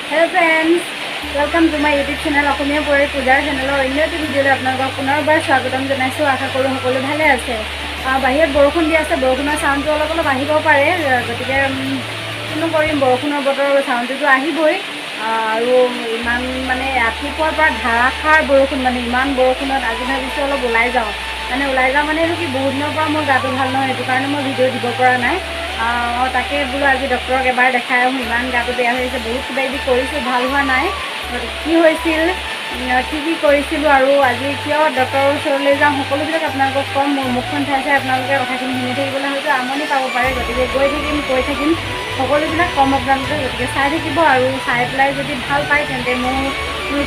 Hello friends, welcome to my YouTube channel. অসমীয়া বোৱাৰী পূজাৰ চেনেলৰ অন্য এটি ভিডিঅ'লৈ আপোনালোকক পুনৰবাৰ স্বাগতম জনাইছোঁ। আশা কৰোঁ সকলো ভালে আছে। বাহিৰত বৰষুণ দি আছে। বৰষুণৰ চাউণ্ডটো অলপ অলপ আহিব পাৰে। গতিকে কিনো কৰিম, বৰষুণৰ বতৰ, চাউণ্ডটোতো আহিবই। আৰু ইমান মানে ৰাতিপুৱাৰ পৰা ধাৰাসাৰ বৰষুণ, মানে ইমান বৰষুণত আজি ভাবিছোঁ অলপ ওলাই যাওঁ। মানে ওলাই যাওঁ মানে এইটো কি, বহুত দিনৰ পৰা মোৰ গাটো ভাল নহয়, সেইটো কাৰণে মই ভিডিঅ' দিব পৰা নাই। তাকে বোলো আজি ডক্টৰক এবাৰ দেখাই আহোঁ। ইমান গাটো বেয়া হৈ আছে, বহুত কিবা কিবি কৰিছোঁ, ভাল হোৱা নাই। গতিকে কি হৈছিল, কি কি কৰিছিলোঁ আৰু আজি কিয় ডক্টৰৰ ওচৰলৈ যাওঁ, সকলোবিলাক আপোনালোকক ক'ম। মোৰ মুখখন চাই চাই আপোনালোকে কথাখিনি শুনি থাকিবলৈ হয়তো আমনি পাব পাৰে। গতিকে গৈ থাকিম, কৈ থাকিম, সকলোবিলাক ক'ম আপোনালোকে। গতিকে চাই থাকিব আৰু চাই পেলাই যদি ভাল পায় তেন্তে, মোৰ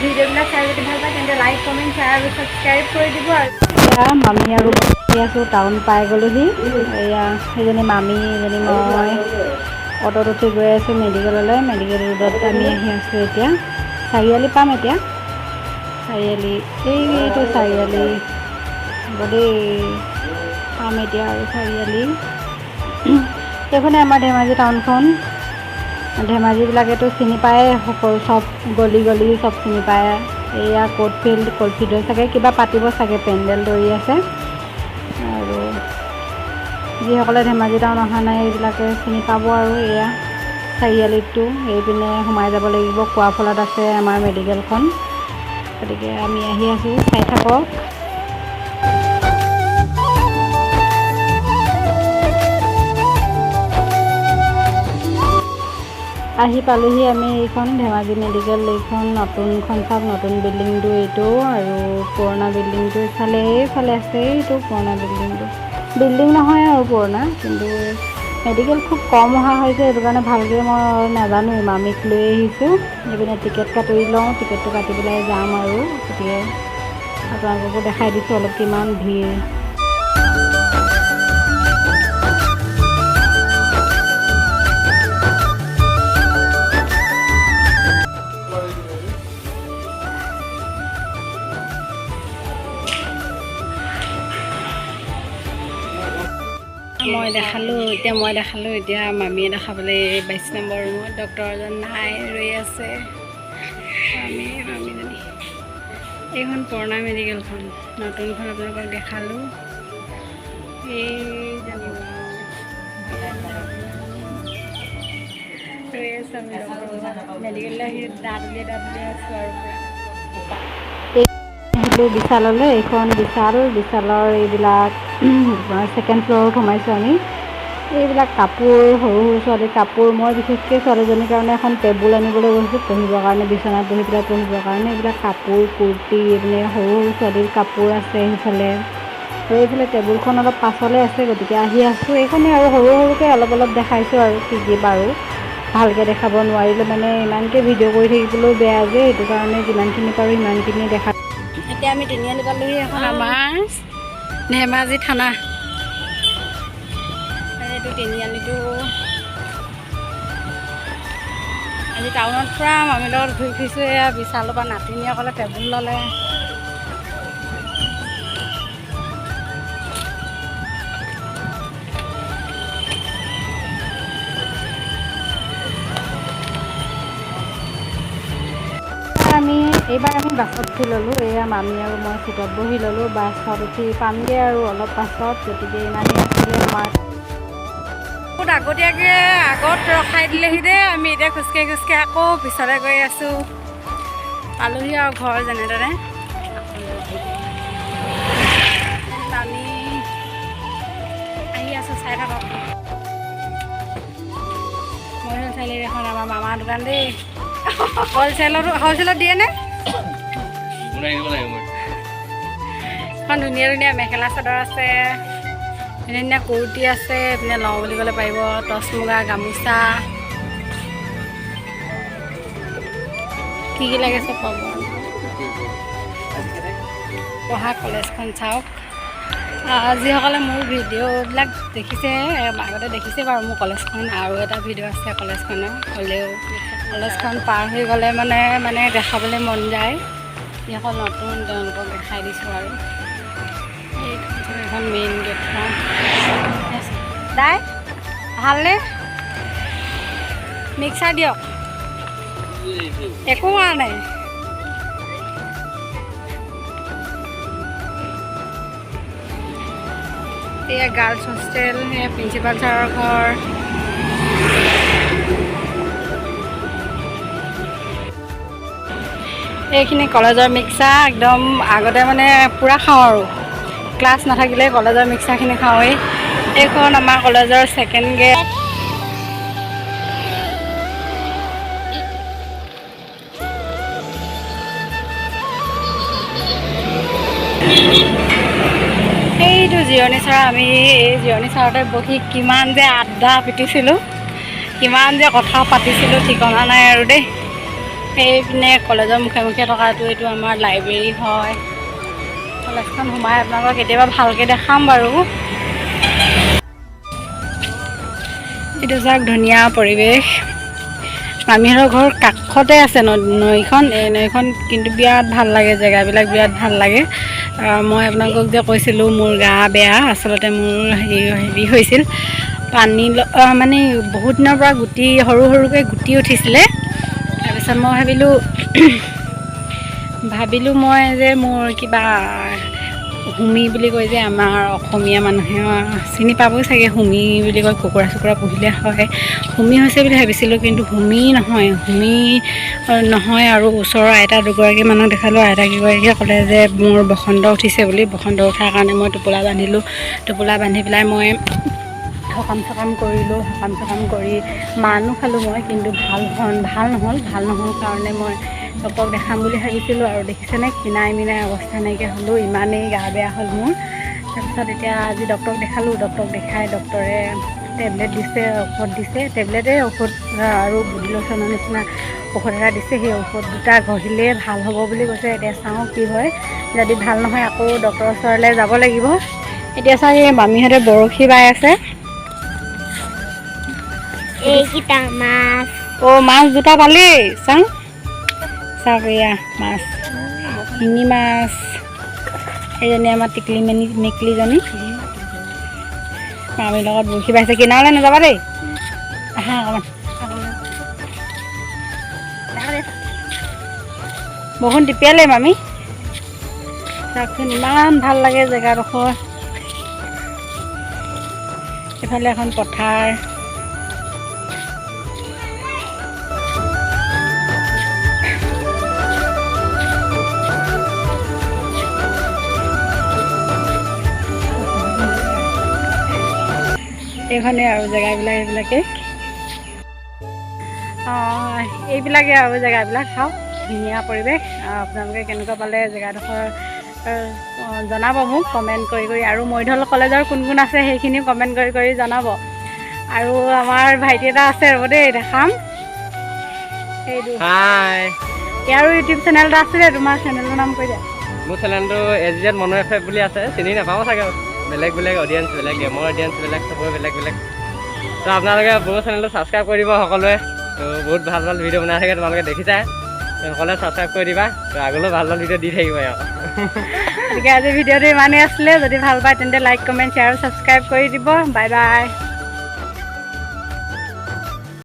ভিডিঅ'বিলাক চাই যদি ভাল পায় তেন্তে লাইক, কমেণ্ট, শ্বেয়াৰ আৰু ছাবস্ক্ৰাইব কৰি দিব। আৰু এয়া মামী আৰু বহি আছোঁ, টাউন পাই গ'লোহি। এয়া সেইজনী মামী, এজনী মই অ'টোত উঠি গৈ আছোঁ মেডিকেললৈ। মেডিকেল ৰোডত আমি আহি আছোঁ এতিয়া। চাৰিআলি পাম এতিয়া। চাৰিআলি, এইটো চাৰিআলি হ'ব দেই। পাম এতিয়া আৰু চাৰিআলি। এইখনে আমাৰ ধেমাজি টাউনখন। ধেমাজিবিলাকেতো চিনি পায় সকলো, চব গলি গলি চব চিনি পায়। এয়া কোৰ্ট ফিল্ড। কোৰ্ট ফিল্ডত চাগে কিবা পাতিব চাগে, পেণ্ডেল তৰি আছে। আৰু যিসকলে ধেমাজি টাউন অহা নাই, এইবিলাকে চিনি পাব। আৰু এয়া চাৰিআলিটো, এইপিনে সোমাই যাব লাগিব। কোৱাফলাত আছে আমাৰ মেডিকেলখন। গতিকে আমি আহি আছোঁ, চাই থাকক। আহি পালোহি আমি। এইখন ধেমাজি মেডিকেল। এইখন নতুনখন চাওক, নতুন বিল্ডিংটো এইটো। আৰু পুৰণা বিল্ডিংটো ইফালে, এইফালে আছে। এইটো পুৰণা বিল্ডিংটো, বিল্ডিং নহয় আৰু পুৰণা। কিন্তু মেডিকেল খুব কম অহা হৈছে, সেইটো কাৰণে ভালকৈ মই নাজানোৱেই। মামীক লৈ আহিছোঁ। এইপিনে টিকেট কাটি লওঁ, টিকেটটো কাটি পেলাই যাম আৰু। গতিকে আপোনালোককো দেখাই দিছোঁ অলপ কিমান ভিৰ। মই দেখালোঁ এতিয়া, মই দেখালোঁ এতিয়া মামীয়ে দেখাবলৈ। 22 নম্বৰ ৰুমত ডক্টৰ এজন নাই, ৰৈ আছে। আমি মামীজনী। এইখন পুৰণা মেডিকেলখন, নতুনখন আপোনালোকক দেখালোঁ। এইজনী ৰৈ আছোঁ আমি ডক্টৰ। মেডিকেললৈ আহি দাঁত উলিয়াই দাঁত উলিয়াই আছোঁ আৰু পূৰা। আহিলোঁ বিশাললৈ। এইখন বিশাল। বিশালৰ এইবিলাক ছেকেণ্ড ফ্ল'ৰত সোমাইছোঁ আমি। এইবিলাক কাপোৰ, সৰু সৰু ছোৱালীৰ কাপোৰ। মই বিশেষকৈ ছোৱালীজনীৰ কাৰণে এখন টেবুল আনিবলৈ গৈছোঁ, পঢ়িবৰ কাৰণে, বিচনাত বহি পেলাই পঢ়িবৰ কাৰণে। এইবিলাক কাপোৰ, কুৰ্তি, এইপিনে সৰু সৰু ছোৱালীৰ কাপোৰ আছে সেইফালে। আৰু এইফালে টেবুলখন অলপ পাছলৈ আছে। গতিকে আহি আছোঁ। এইখনে আৰু সৰু সৰুকৈ অলপ অলপ দেখাইছোঁ আৰু কি কি পাৰোঁ। ভালকৈ দেখাব নোৱাৰিলোঁ, মানে ইমানকৈ ভিডিঅ' কৰি থাকিবলৈও বেয়া যে, সেইটো কাৰণে যিমানখিনি পাৰোঁ সিমানখিনি দেখা। এতিয়া আমি তিনিআলি পালোহি। এখন আমাৰ ধেমাজি থানা। এইটো তিনিআলিটো। আজি টাউনত পূৰা মামীৰ লগত ঘূৰি ফুৰিছোঁ। এয়া বিশালৰ পৰা নাতিনীসকলে টেবুল ল'লে। আমি এইবাৰ আমি বাছত উঠি ল'লোঁ। এয়া মামী আৰু মই চিটত বহি ল'লোঁ। বাছত উঠি পামগৈ আৰু অলপ পাছত। গতিকে ইমানেই আছিলে আমাৰ। বহুত আগতীয়াকৈ আগত ৰখাই দিলেহি দেই। আমি এতিয়া খোজকাঢ়ি খোজকাঢ়ি আকৌ পিছলৈ গৈ আছোঁ। পালোহি আৰু ঘৰ যেনে তেনে। আমি আহি আছোঁ, চাই থাকক। মই চাৰিআলি এখন আমাৰ মামাৰ দোকান দেই। হ'লচেলত, হ'লচেলত দিয়ে নে? এখন ধুনীয়া ধুনীয়া মেখেলা চাদৰ আছে, ধুনীয়া ধুনীয়া কুৰ্তি আছে। এইপিনে লওঁ বুলি ক'লে পাৰিব। টচ মুগা গামোচা, কি কি লাগে চব পাব। পঢ়া কলেজখন চাওক। যিসকলে মোৰ ভিডিঅ'বিলাক দেখিছে, আগতে দেখিছে বাৰু মোৰ কলেজখন। আৰু এটা ভিডিঅ' আছে কলেজখনৰ। হ'লেও কলেজখন পাৰ হৈ গ'লে মানে দেখাবলৈ মন যায়। যিসকল নতুন, তেওঁলোকক দেখাই দিছোঁ। আৰু এইখন চাওক, এখন মেইন গেটখন। দাই, ভালনে? মিক্সাৰ দিয়ক। একো হোৱা নাই। এয়া গাৰ্লছ হোষ্টেল, এয়া প্ৰিন্সিপাল ছাৰৰ ঘৰ। এইখিনি কলেজৰ মিক্সাৰ, একদম আগতে মানে পূৰা খাওঁ আৰু ক্লাছ নাথাকিলে কলেজৰ মিক্সাৰখিনি খাওঁৱেই। এইখন আমাৰ কলেজৰ ছেকেণ্ড গেট। এইটো জিৰণি চৰা। আমি এই জিৰণি চৰাতে বহি কিমান যে আড্ডা পিটিছিলোঁ, কিমান যে কথা পাতিছিলোঁ, ঠিকনা নাই আৰু দেই। সেইপিনে কলেজৰ মুখে মুখে থকাটো এইটো আমাৰ লাইব্ৰেৰী হয়। কলেজখন সোমাই আপোনালোকক কেতিয়াবা ভালকৈ দেখাম বাৰু। এইটো চাওক, ধুনীয়া পৰিৱেশ। মামীহঁতৰ ঘৰ কাষতে আছে নৈখন। এই নৈখন কিন্তু বিৰাট ভাল লাগে, জেগাবিলাক বিৰাট ভাল লাগে। মই আপোনালোকক যে কৈছিলোঁ মোৰ গা বেয়া, আচলতে মোৰ হেৰি হেৰি হৈছিল, পানী মানে বহুত দিনৰ পৰা গুটি, সৰু সৰুকৈ গুটি উঠিছিলে। তাৰপিছত মই ভাবিলোঁ ভাবিলোঁ মই যে মোৰ কিবা হুমি বুলি কয় যে, আমাৰ অসমীয়া মানুহে চিনি পাবই চাগে, হুমি বুলি কয়, কুকুৰা চুকুৰা পুহিলে হয়, হুমি হৈছে বুলি ভাবিছিলোঁ, কিন্তু হুমি নহয়, হুমি নহয়। আৰু ওচৰৰ আইতা দুগৰাকী মানুহ দেখালোঁ, আইতা কেইগৰাকীয়ে ক'লে যে মোৰ বসন্ত উঠিছে বুলি। বসন্ত উঠাৰ কাৰণে মই টোপোলা বান্ধিলোঁ। টোপোলা বান্ধি পেলাই মই সকাম চকাম কৰিলোঁ। সকাম চকাম কৰি মানো খালোঁ মই, কিন্তু ভাল নহ'ল। ভাল নহ'ল কাৰণে মই ডক্টৰক দেখাম বুলি ভাবিছিলোঁ আৰু দেখিছেনে ক্ষীণাই মিনাই অৱস্থা নাইকিয়া হ'লোঁ, ইমানেই গা বেয়া হ'ল মোৰ। তাৰপিছত এতিয়া আজি ডক্টৰক দেখালোঁ। ডক্টৰক দেখাই ডক্টৰে টেবলেট দিছে, ঔষধ দিছে, টেবলেটেই ঔষধ আৰু বডি লোচনৰ নিচিনা ঔষধ এটা দিছে। সেই ঔষধ দুটা ঘঁহিলে ভাল হ'ব বুলি কৈছে। এতিয়া চাওঁ কি হয়, যদি ভাল নহয় আকৌ ডক্টৰৰ ওচৰলৈ যাব লাগিব। এতিয়া চাওঁ, এই মামীহঁতে বৰশী বাই আছে। এইকেইটা মাছ। অ' মাছ দুটা পালি, চাওঁ চাওক, এয়া মাছ, শিঙি মাছ। সেইজনী আমাৰ টিকলি মেনি মেকলিজনী মামীৰ লগত বৰশী বাইছে। কিনাৰলৈ নাযাবা দেই, আহা অকণমান। বৰষুণ টিপিয়ালে মামী। চাওকচোন, ইমান ভাল লাগে জেগাডোখৰ। এইফালে এখন পথাৰ। এইখনেই আৰু জেগাবিলাক, এইবিলাকে অঁ, এইবিলাকে আৰু জেগাবিলাক। চাওক, ধুনীয়া পৰিৱেশ। আপোনালোকে কেনেকুৱা পালে জেগাডোখৰ জনাব মোক কমেণ্ট কৰি কৰি, আৰু মৰিধল কলেজৰ কোন কোন আছে সেইখিনিও কমেণ্ট কৰি কৰি জনাব। আৰু আমাৰ ভাইটি এটা আছে, ৰ'ব দেই, দেখাম। সেইটো হাই। ইয়াৰো ইউটিউব চেনেল এটা আছিলে, তোমাৰ চেনেলটোৰ নাম কৈ দিয়া। মোৰ চেনেলটো এছ জেড মনো এফ এফ বুলি আছে। চিনি নাপাব চাগে, বেলেগ বেলেগ অডিয়েঞ্চ, বেলেগ গেমৰ অডিয়েঞ্চ বেলেগ, চবৰে বেলেগ বেলেগ। তো আপোনালোকে মোৰ চেনেলটো ছাবস্ক্ৰাইব কৰি দিব সকলোৱে। তো বহুত ভাল ভাল ভিডিঅ' বনাই থাকে, তোমালোকে দেখিছাই। তো সকলোৱে ছাবস্ক্ৰাইব কৰি দিবা, তো আগলৈও ভাল ভাল ভিডিঅ' দি থাকিব আৰু। গতিকে আজি ভিডিঅ'টো ইমানেই আছিলে। যদি ভাল পায় তেন্তে লাইক, কমেণ্ট, শ্বেয়াৰ আৰু ছাবস্ক্ৰাইব কৰি দিব। Bye bye.